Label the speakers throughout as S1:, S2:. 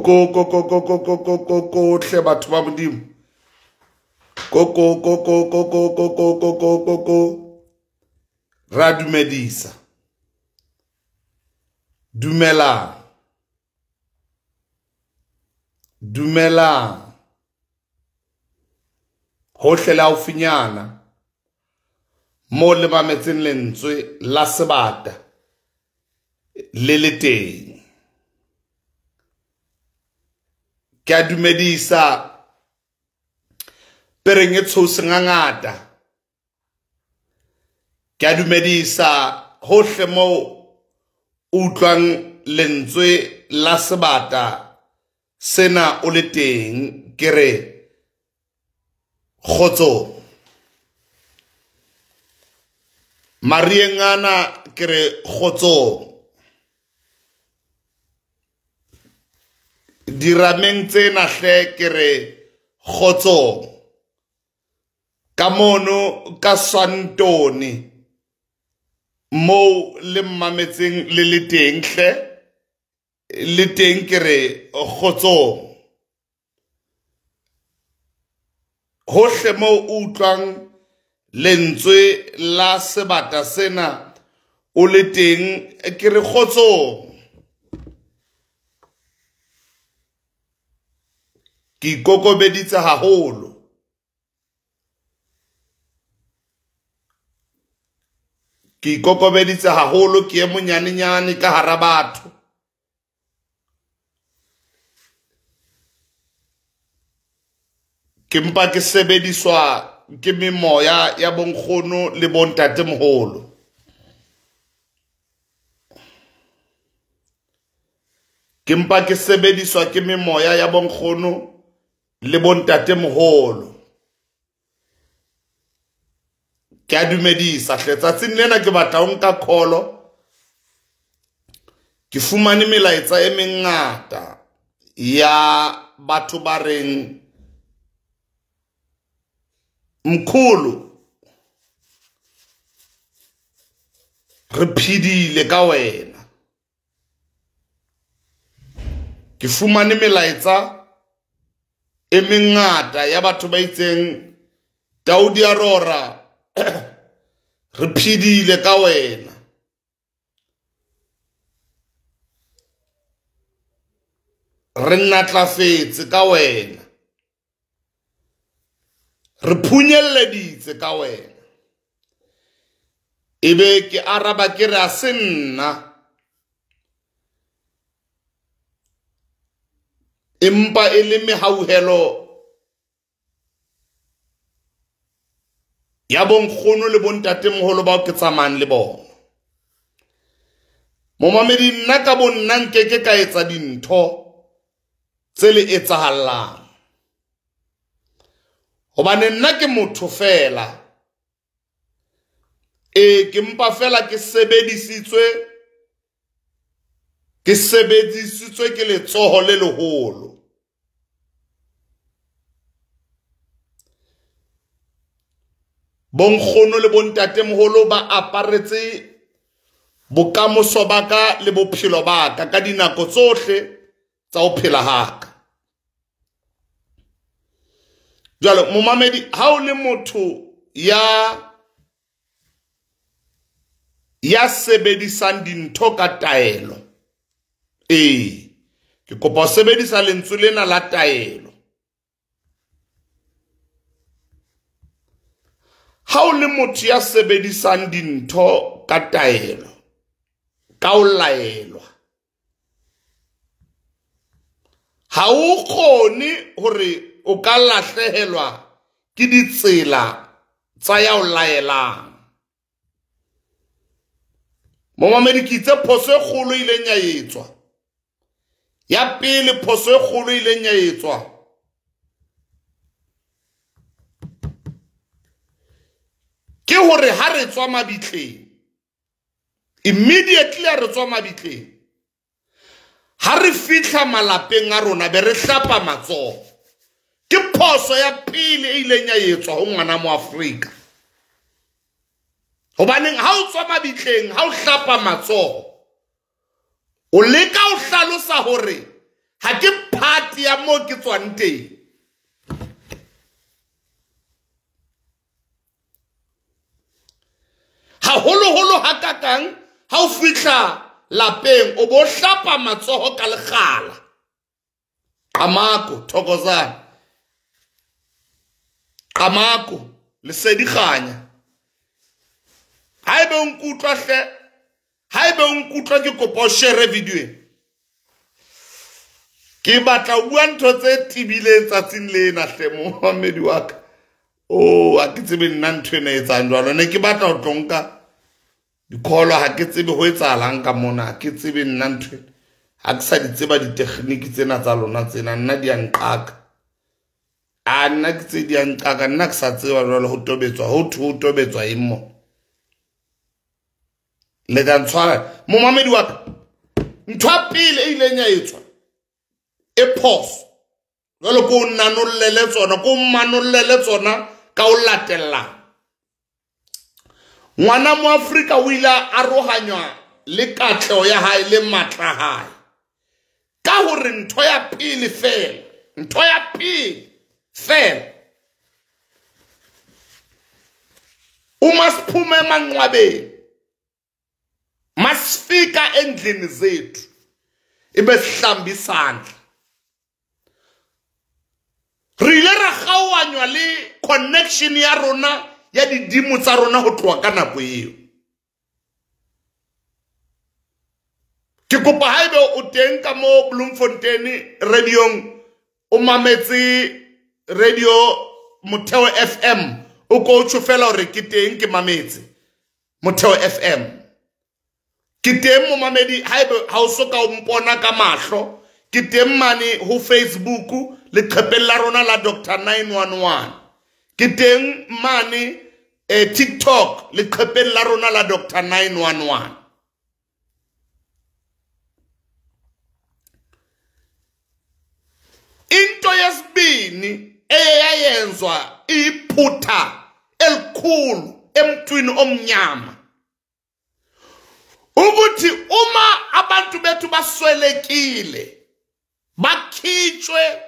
S1: Ko ko ko ko ko ko ko ko ko hle batho ba Modimo. Ko ko ko ko ko ko ko ko ko ko ko ko. Ra dumedisa. Dumelang. Dumelang. Hohle le haufinyana mo le mametseng lentswe la sebata le le teng. Ke a dumedisa pereng e tshoseng ngata. Ke a dumedisa hohle mo utlwang lentswe la sebata sena o le teng, ke re kgotso. Marieng ana ke re kgotso. Dirameng tsena hle ke re kgotso. Ka mono ka Swantone mo le mmametseng le le teng hle le teng ke re kgotso. Hohle mo utlwang lentswe la sebata sena o le teng ke re kgotso. Ke ikokobeditse haholo. Ke ikokobeditse haholo, ke e monyanenyane ka hara batho. Ke mpa ke sebediswa ke memoya ya bonkgono le bontatemoholo. Ke mpa ke sebediswa ke memoya ya bonkgono le bontatemoholo. Ke a dumedisa hle tsatsing lena ke batla ho nka kholo. Ke fumane melaetsa e mengata ya batho ba reng mkhulu re phedile ka wena. Ke fumane melaetsa e mengata ya batho ba itseng Taudi a Rora re phedile ka wena. Re natlafetse ka wena. Re phunyelleditse ka wena. Ebe ke araba ke re a se nna, empa e le mehauhelo ya bonkgono le bontatemoholo bao ke tsamayang le bona. Momamedi, nna ka bonna nkeke ka etsa dintho tse le etsahallang, hobane nna ke motho fela. E ke mpa fela ke sebedisitswe, ke sebedisitswe ke letsoho le leholo. Bonkgono le bontatemoholo ba aparetse bokamoso ba ka le bophelo ba ka ka dinako tsohle tsa ho phela ha ka. Jwale momamedi, ha o le motho ya sebedisang dintho ka taelo, ee ke kopa ho sebedisa lentswe lena la taelo. Ha o le motho ya sebedisang dintho ka taelo, ka o laelwa, ha o kgone hore o ka lahlehelwa ke ditsela tsa ya o laelang. Momamedi, ke itse phoso e kgolo e ileng ya etswa. Ya pele phoso e kgolo e ileng ya etswa ke hore ha re tswa mabitleng, immediately ha re tswa mabitleng, ha re fihla malapeng a rona be re hlapa matsoho. Ke phoso ya pele e ileng ya etswa ho ngwana mo Afrika. Hobaneng ha o tswa mabitleng, ha o hlapa matsoho, o leka ho hlalosa hore ha ke part ya mo ke tswang teng. Haholoholo hakakang ha o fihla lapeng o bo hlapa matsoho ka lekgala. Qamako thokozana. Qamako lesedi kganya. Haebe o nkutlwa hle, haebe o nkutlwa ke kopa o share video ena. Ke batla ho bua ntho tse tibileng tsatsing lena hle momamedi wa ka. Oh, ha ke tsebe nna ntho ena e etsang jwalo. Ne ke batla ho tlo nka dikgolo, ha ke tsebe ho etsahalang ka mona, ha ke tsebe nna ntho ena. Ha ke sa di tseba di-technique tsena tsa lona tsena, nna di a nqaka. A nna ke tse di a nqaka, nna ke sa tseba jwale ho tobetswa, ho thwe ho tobetswa eng mo. Le tla ntshwara. Momamedi wa ka, ntho ya pele e ileng ya etswa e phoso. Jwale ko o nanollele tsona, ko o manollele tsona ka o latellang. Ngwana mo Afrika o ile a arohanywa le katleho ya hae le matla a hae. Ka hore ntho ya pele fela, ntho ya pele fela, uma siphume emangcwabeni, masifika endlini zethu ibe sihlamba isandla. Re ile ra kgaohanywa le connection ya rona ya didimo tsa rona ho tloha ka nako eo. Ke kopa haebe o teng ka mo Bloemfontein radiong, o mametse radio Motheo FM, o ko tjho fela hore ke teng ke mametse Motheo FM. Ke teng momamedi haebe ha o soka o mpona ka mahlo, ke teng mane ho Facebook leqhepeng la rona la Dr 911. Ke teng mane TikTok leqhepeng la rona la Dr 911. Into yesibini eyayenzwa iphutha elikhulu emntwini omnyama, ukuthi uma abantu bethu baswelekile bakhitshwe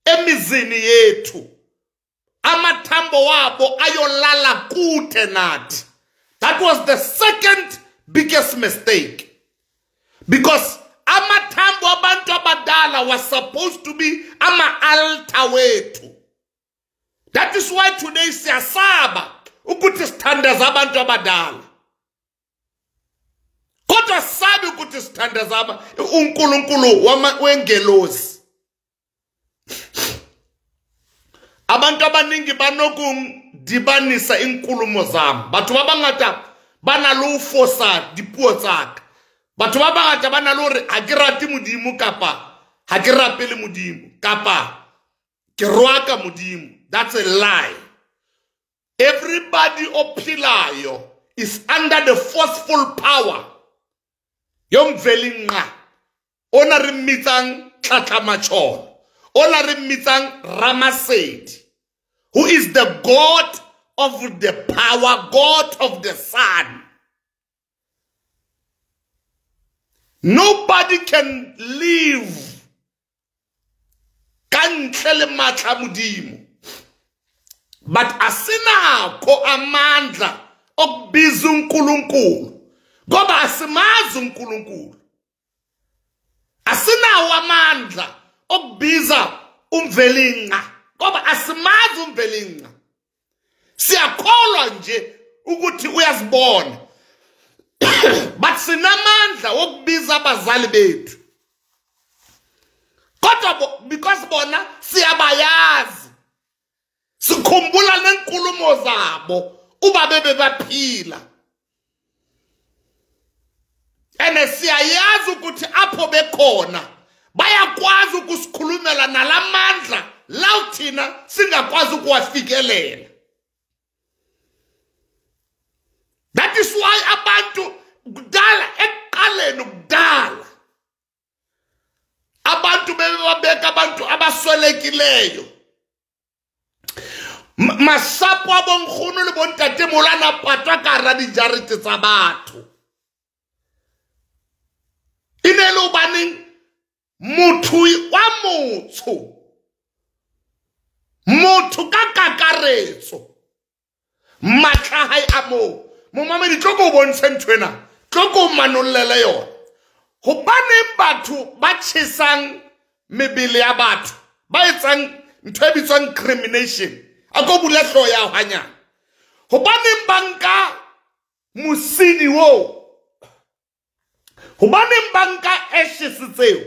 S1: emizini yethu, amathambo wabo ayolala kude nathi. That was the second biggest mistake, because amathambo abantu abadala was supposed to be ama-altar wethu. That is why today siyasaba ukuthi sithandaza abantu abadala, kodwa sabi ukuthi sithandaza uNkulunkulu wengelosi. Abantu abaningi banokundibanisa inkulumo zami. Batho ba bangata ba na le ho fosa dipuo tsa ka. Batho ba bangata ba na le hore ha ke rate Modimo kapa ha ke rapele Modimo kapa ke roaka Modimo. That's a lie. Everybody ophilayo is under the forceful power yomvelinqa ona re mmitsang Tlatlamatjholo, ona re mmitsang Ramasedi, who is the God of the power, God of the sun. Nobody can live ka ntle le matla a Modimo, but asinakho amandla okubiza uNkulunkulu ngoba asimazi uNkulunkulu. Asinawo amandla okubiza umvelinqa ngoba asimazi umvelinqa. Siyakholwa nje ukuthi uyazibona, but sinamandla okubiza abazali bethu, kodwa because bona siyabayazi, sikhumbula nenkulumo zabo uba bebebaphila, ene siyayazi ukuthi apho bekhona bayakwazi ukusikhulumela nalamandla lawo thina singakwazi ukuwafikelela. That is why abantu kudala, ekuqaleni kudala, abantu bebebabeka abantu abaswelekileyo masapo a bonkgono le bontatemoholo a na patwa ka hara dijarete tsa batho. E ne le hobaneng Motho wa motsho, motho ka kakaretso, matla hae a moo. Momamedi, tlo ko bontshe ntho ena, tlo ko manollele yona. Hobaneng batho ba tjhesang mebele ya batho, ba etsang ntho e bitswang crimination? A ko bula hlooho ya hao hanyane. Hobaneng ba nka mosidi oo? Hobaneng ba nka ashes tseo?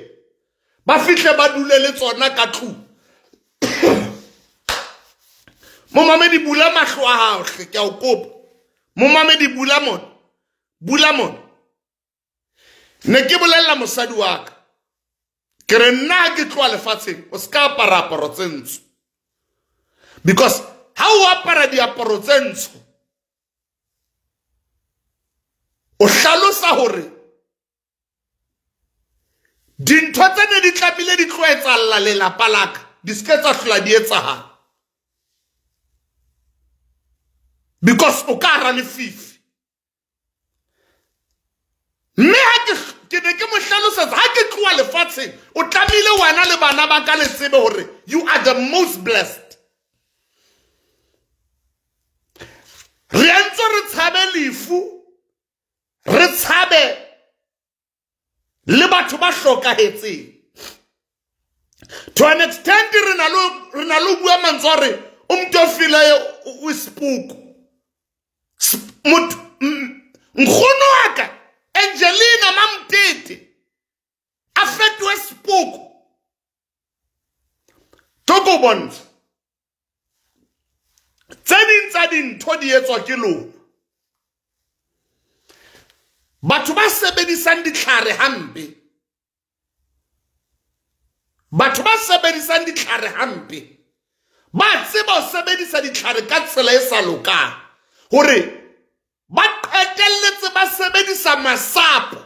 S1: Ba fihle ba dule le tsona ka tlung. Momamedi, bula mahlo a hao hle, ke a o kopa. Momamedi, bula mona, bula mona. Ne ke bolella mosadi wa ka, ke re nna ha ke tloha lefatsheng, o ska apara aparo tse ntsho. Because ha o apara diaparo tse ntsho, o hlalosa hore dintho tse ne di tlamehile di tlo etsahalla lelapa la ka, di se ke tsa hlola di etsahala. Because o ka hara lefifi. Mme ha ke ne ke mo hlalosetsa, ha ke tloha lefatsheng, o tlamehile wena le bana ba ka le tsebe hore you are the most blessed. Re ntse re tshabe lefu, re tshabe le batho ba hlokahetseng. To an extent, re na le bua mantswe a re o motho o file o spook. Nkgono wa ka Angelina Mamtete a fetohe spook. Tlo ko bontsha tse ding tsa dintho di etswa ke lona. Batho ba sebedisang ditlhare hampe, batho ba sebedisang ditlhare hampe, ba tseba ho sebedisa ditlhare ka tsela e sa lokang, hore ba qetelletse ba sebedisa masapo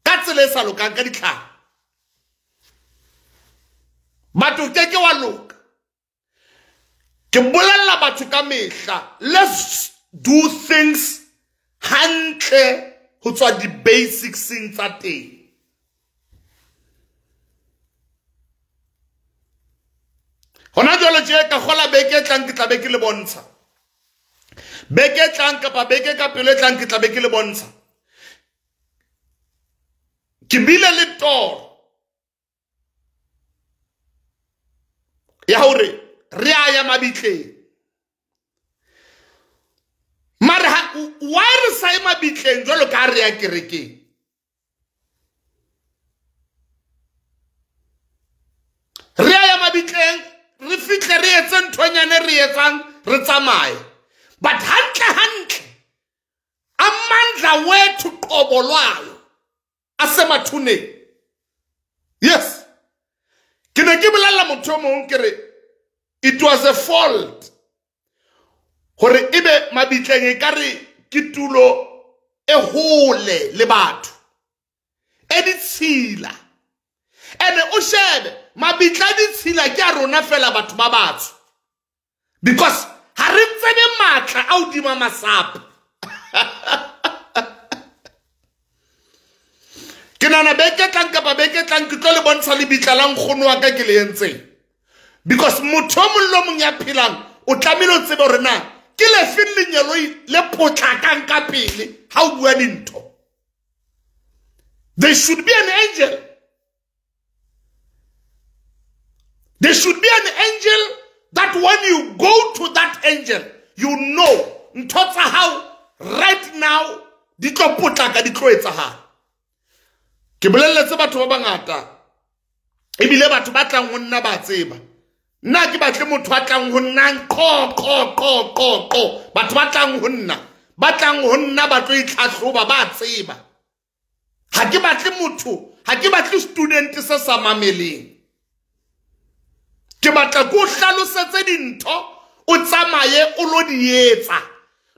S1: ka tsela e sa lokang ka ditlhare. Batho ke ke wa loka. Ke bolella batho ka mehla, let's do things hantle ho tswa di-basicseng tsa teng. Hona jwale tje ka kgola beke e tlang ke tla be ke le bontsha. Beke e tlang kapa beke ka pele e tlang ke tla be ke le bontsha. Ke bile le toro ya hore re a ya mabitleng. Mare why re sa ye mabitleng jwalo ka ha re ya kerekeng? Re a ya mabitleng, re fihle re etse nthonyane re etsang, re tsamaye. But hantle hantle, amandla wethu qobo lwayo asemathuneng. Yes. Ke ne ke bolella motho o mong ke re it was a fault hore ebe mabitleng e ka re ke tulo e hole le batho, e ditshila. Ene o shebe mabitla ditshila ke a rona fela batho ba batsho, because ha re tsebe matla a hodima masapo. Ke nahana beke tlang kapa beke tlang ke tlo le bontsha lebitla la nkgono wa ka ke le entseng. Because motho o mong le o mong ya phelang o tlamehile o tsebe hore na ke lefeng lenyeloi le potlakang ka pele ha o bua dintho. There should be an angel. There should be an angel that when you go to that angel, you know ntho tsa hao right now di tlo potlaka, di tlo etsahala. Ke bolelletse batho ba bangata, ebile batho ba tlang ho nna ba tseba. Nna ke batle motho a tlang ho nna qo qo qo qo qo. Batho ba tlang ho nna, ba tlang ho nna ba tlo itlhahloba, ba tseba. Ha ke batle motho, ha ke batle student se sa mameleng. Ke batla ko hlalosetse dintho, o tsamaye o lo di etsa.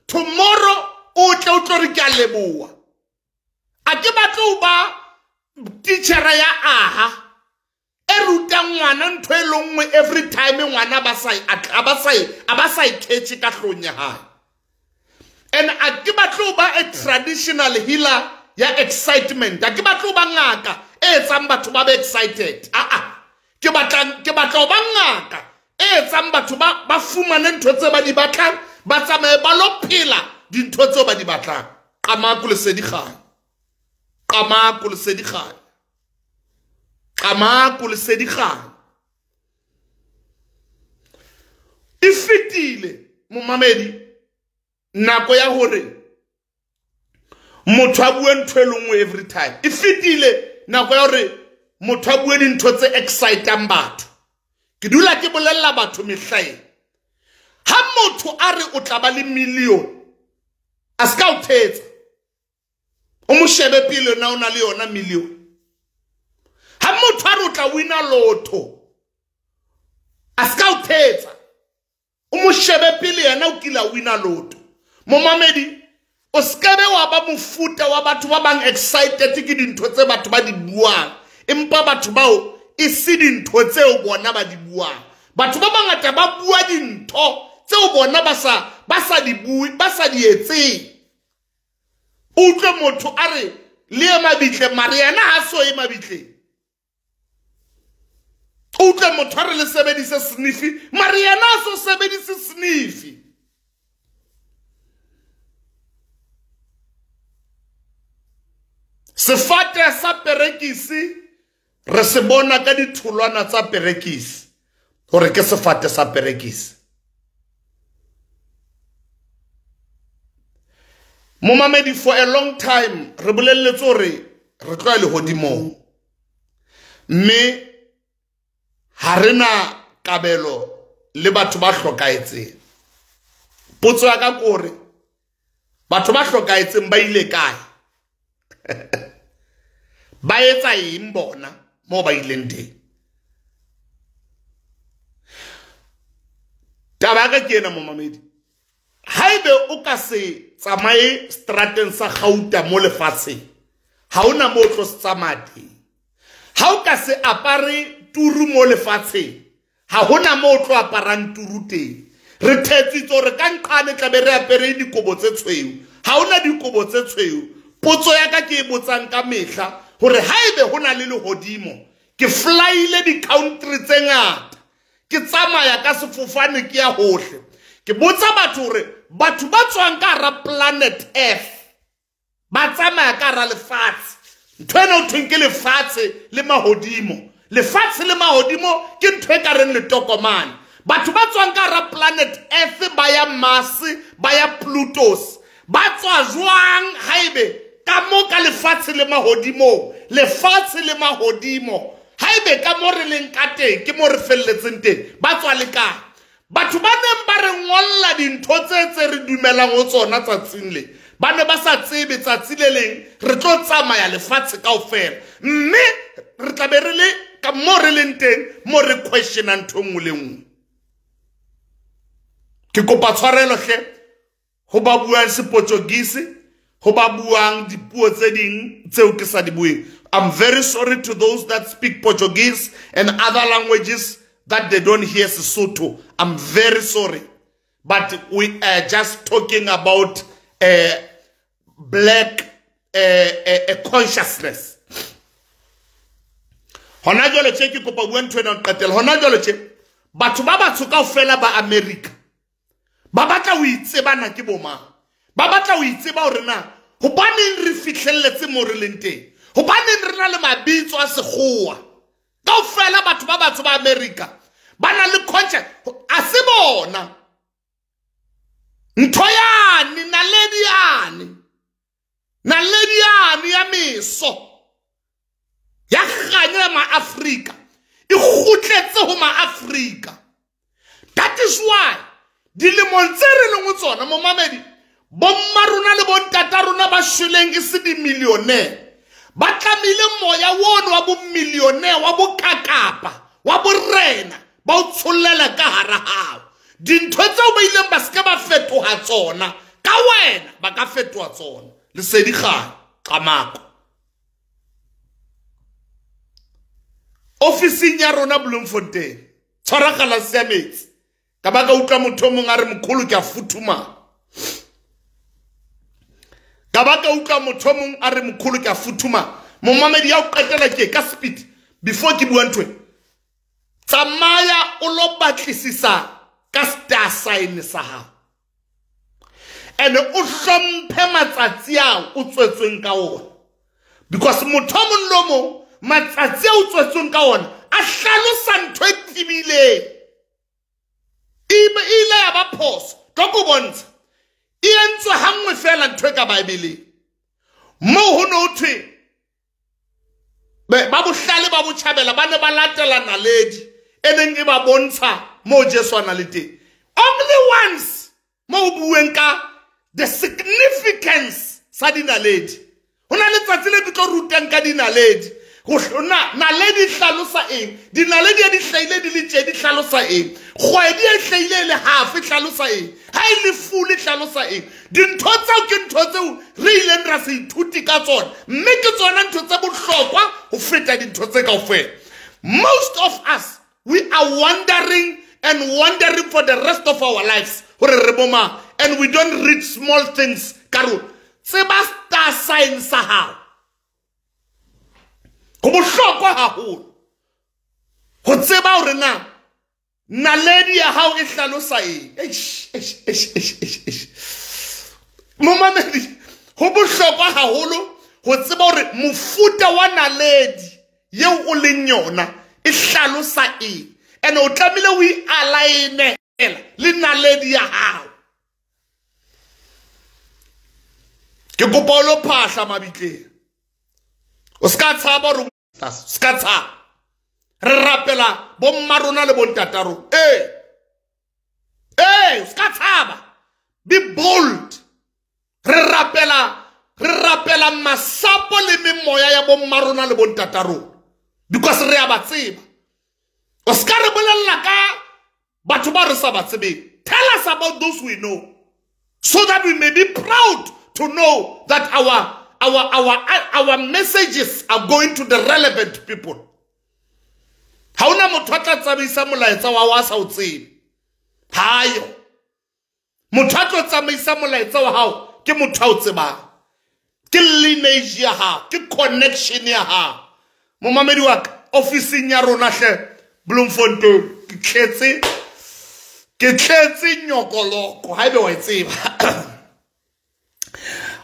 S1: Tomorrow o tle o tlo re ke a leboha. A ke batle ho ba teacher ya aha e rutang ngwana ntho e le nngwe every time ngwana ba sa e catch ka hlong ya hae. And a ke batle ho ba a traditional healer ya excitement. A ke batle ho ba ngaka e e etsang batho ba be excited. Ke batla ho ba ngaka e etsang batho ba fumane ntho tse ba di batlang, ba tsamaye ba lo phela dintho tseo ba di batlang. Qamako lesedi kganya. Qamako lesedi kganya. Qamako lesedi kganya. E fetile momamedi nako ya hore motho a bue ntho e le nngwe every time. E fetile nako ya hore motho a bue dintho tse excitang batho. Ke dula ke bolella batho mehlaeng. Ha motho a re o tla ba le million, a ska o thetsa. O mo shebe pele na o na le yona million. Ha motho a re o tla wina lotto, a ska o thetsa. O mo shebe pele yena o kila wina lotto. Momamedi, o skebe wa ba mofuta wa batho ba bang excited ke dintho tse batho ba di buang. Empa batho bao e se dintho tseo bona ba di buang. Batho ba bangata ba bua dintho tseo bona ba sa di bue, ba sa di etseng. Utlwe motho a re le ye mabitleng, mare yena ha so ye mabitleng. Utlwe motho a re le sebedise sniffy, mare yena ha so sebedise sniffy. Sefate sa perekisi re se bona ka ditholwana tsa perekisi hore ke sefate sa perekisi. Momamedi, for a long time re bolelletse hore re tlo ya lehodimong, mme ha re na kabelo le batho ba hlokahetseng. Potso ya ka ke hore batho ba hlokahetseng ba ile kae? Ba etsa eng bona moo ba ileng teng? Taba ya ka ke ena momamedi. Haebe o ka se tsamaye strateng sa Gauta mo lefatsheng, ha ona moo o tlo se tsamaya teng. Ha o ka se apare turu mo lefatsheng, ha hona moo o tlo aparang turu teng. Re thetsitse hore ka nqane tla be re apere dikobo tse tshweu. Ha ona dikobo tse tshweu. Potso ya ka ke e botsang ka mehla hore haebe ho na le lehodimo, ke flyile di-country tse ngata, ke tsamaya ka sefofane ke ya hohle. Ke botsa batho hore batho ba tswang ka hara planet Earth ba tsamaya ka hara lefatshe. Ntho ena ho thweng ke lefatshe le mahodimo. Lefatshe le mahodimo ke ntho e ka reng letokomane. Batho ba tswang ka hara planet Earth ba ya Mars, ba ya Plutos. Ba tswa jwang haebe ka mo ka lefatshe le mahodimo, lefatshe le mahodimo, haebe ka mo re leng ka teng, ke mo re felletseng teng, ba tswa le kae? Batho ba neng ba re ngolla dintho tse re dumelang ho tsona tsatsing le, ba ne ba sa tsebe tsatsi le leng re tlo tsamaya lefatshe kaofela, mme re tla be re le ka mo re leng teng, mo re questionang ntho e nngwe le nngwe. Ke kopa tshwarelo hle ho ba buang Seportuguese, ho ba buang dipuo tse ding tseo ke sa di bueng. I'm very sorry to those that speak Portuguese and other languages that they don't hear Sesotho. I'm very sorry. But we are just talking about black consciousness. Hona jwale tje ke kopa bua ntho ena ho qetela. Hona jwale tje batho ba batsho kaofela ba America ba batla ho itsebana ke bo mang. Ba batla ho itseba hore na hobaneng re fihlelletse mo re leng teng, hobaneng re na le mabitso a sekgowa. Kaofela batho ba batsho ba America ba na le conscious, a se bona ntho yane, naledi yane, naledi yane ya meso ya kganya ya maAfrika e kgutletse ho maAfrika. That is why dilemong tse re leng ho tsona momamedi, bomma rona le bontata rona ba shweleng e se di-millionaire, ba tlamehile moya ono wa bo-millionaire, wa bokakapa, wa borena, ba o tshollela ka hara hao. Dintho tseo ba ileng ba se ke ba fetoha tsona, ka wena ba ka fetoha tsona. Lesedi kganya, Qamako. Ofising ya rona Bloemfontein, tshwaragala ya metsi. Ka ba ka utlwa motho o mong a re mokholo ke a futhumala. Ka ba ka utlwa motho o mong a re mokholo ke a futhumala. Momamedi ya o qetela ke ka speed before ke bua ntho. Tsamaya o lo batlisisa ka star sign sa hao. And o hlomphe matsatsi ao o tswetsweng ka ona. Because motho o mong le o mong matsatsi ao o tswetsweng ka ona a hlalosa ntho e tebileng. Ile ya ba phoso. Tlo ko bontsha. E entswe hanngwe fela ntho e ka Bibeleng. Moo ho no thwe ba bohlale ba botjhabela ba ne ba latela naledi e neng e ba bontsha moo Jesu a na le teng. Only once mo bueng ka the significance sa dinaledi. Ho na le tsatsi le ke tlo rutang ka dinaledi. Naledi hlalosa eng? Dinaledi di hlahile di le tje di hlalosa eng? Kgwedi e hlahile le half e hlalosa eng? Ha e le full e hlalosa eng? Dintho tseo ke ntho tseo re ileng ra se ithuti ka tsona, mme ke tsona ntho tse bohlokwa ho feta dintho tse kaofela. Most of us, we are wondering and wondering for the rest of our lives hore re bo mang, and we don't read small things ka rona. Tseba star sign sa hao. Ho bohlokwa haholo ho tseba hore na naledi ya hao e hlalosa eng. Eish, eish, eish, eish, eish, eish. Momamedi, ho bohlokwa haholo ho tseba hore mofuta wa naledi yeo o leng yona e hlalosa eng. And o tlamehile o i-align-e le naledi ya hao. Ke kopa o lo phahla mabitleng. O ska tshaba hore ska tshaba. Re rapela bo mma rona le bo ntata rona. Eh, ska tshaba. Be bold. Re rapela masapo le memoya ya bo mma rona le bo ntata rona. Because re a ba tseba. O ska re bolella ka batho ba re sa ba tsebeng. Tell us about those we know, so that we may be proud to know that our messages are going to the relevant people. Ha hona motho a tla tsamaisa molaetsa wa hao a sa o tsebe. Hayo. Motho a tlo tsamaisa molaetsa wa hao ke motho a o tsebang. Ke lineage ya hao, ke connection ya hao. Momamedi wa ka, ofising ya rona hle Bloemfontein, ke tletse nyokoloko, haebe wa e tseba.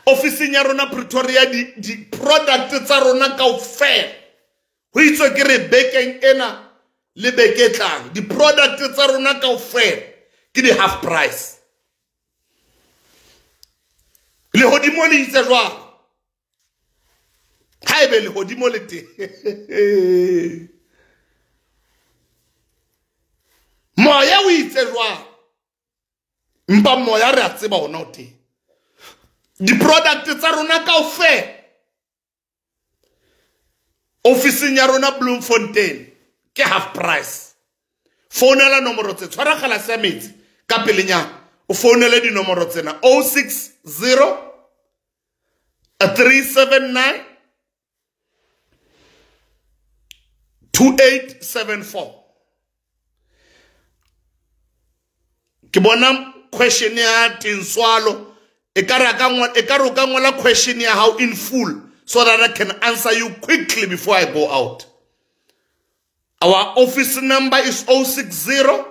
S1: Ofising ya rona Pretoria, di product tsa rona kaofela. Ho itswe ke re bekeng ena le beke e tlang, di product tsa rona kaofela ke di half price. Lehodimo le itse jwalo. Haebe lehodimo le teng. Moya o itse jwalo. Mpa moya re a tseba hona o teng. Di-product tsa rona kaofela ofising ya rona Bloemfontein ke half price. Founela nomoro tse, tshwara kgalase ya metsi ka pelenyana, o founele dinomoro tsena 060 379 2874. Ke bona question ya Tinswalo. E ka re o ka ngola question ya hao in full so that I can answer you quickly before I go out. Our office number is 060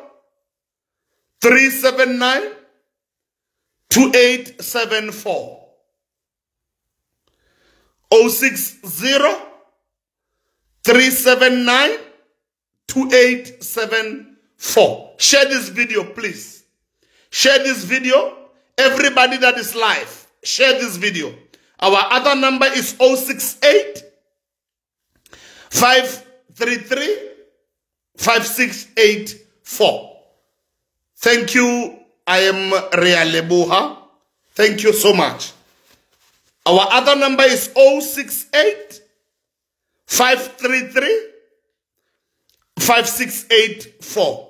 S1: 379 2874. 060 379 2874. Share this video, please. Share this video. Everybody that is live, share this video. Our other number is 068 533 5684. Thank you. I am Rea Leboha. Thank you so much. Our other number is 068 533 5684.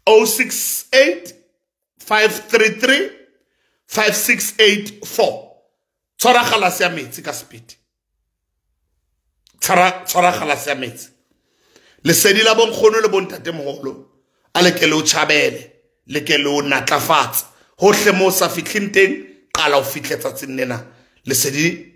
S1: 068 533 5684. Tshwara kgalase ya metsi ka speed. Tshwara kgalase ya metsi. Lesedi la bonkgono le bontatemoholo a le ke le o tjhabele, le ke le o natlafatse. Hohle mo sa fihleng teng, qala o fihle tsatsing lena. Lesedi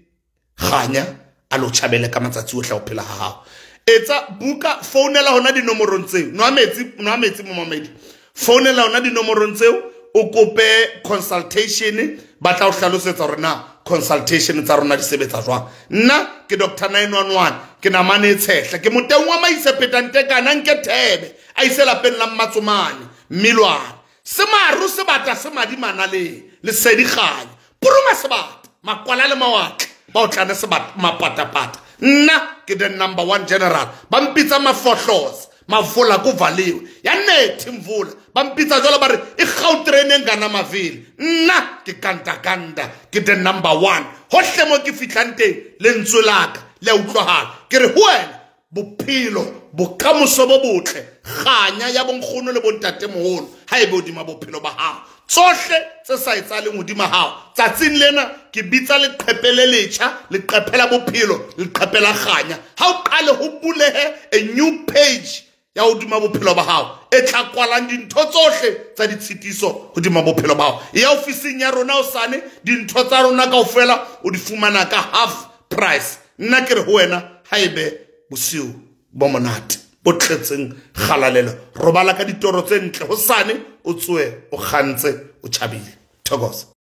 S1: kganya a lo tjhabele ka matsatsi ohle a ho phela ha hao. Etsa buka, founela hona dinomorong tseo. Nwa metsi momamedi. Founela hona dinomorong tseo, o kope consultation, ba tla o hlalosetsa hore na consultation tsa rona di sebetsa jwang. Nna ke Dr 911, ke namane e tshehla, ke moteng wa maise phetante kana nke thebe, a ise lapeng la Mmatsomane, Mmilwane. Semaru sebata se madi manaleng, lesedi kganya. Puruma sebata, makwala le mawatle, ba o tlane sebata mapatapata. Nna ke the number 1 general, ba mpitsa mafohloza, mavola kuvaliwe, ya nethi mvula, ba mpitsa jwalo ba re e Gautrain e ngana mavili. Nna ke kanda, ke the number 1. Hohle mo ke fihlang teng, lentswe la ka le a utlwahala. Ke re ho wena, bophelo, bokamoso bo botle, kganya ya bonkgono le bontatemoholo, ha ebe hodima bophelo ba hao. Tsohle tse sa etsahaleng hodima hao tsatsing lena, ke bitsa leqephe le letjha, leqephe la bophelo, leqephe la kganya. Ha o qale ho bulehe a new page ya hodima bophelo ba hao, e tla kwalang dintho tsohle tsa ditshitiso hodima bophelo ba hao. E ya ofising ya rona hosane, dintho tsa rona kaofela o di fumana ka half price. Nna ke re ho wena, haebe bosiu bo monate bo tletseng kgalalelo, robala ka ditoro tse ntle hosane, o tsoe o kgantse o tjhabile. Thokoza.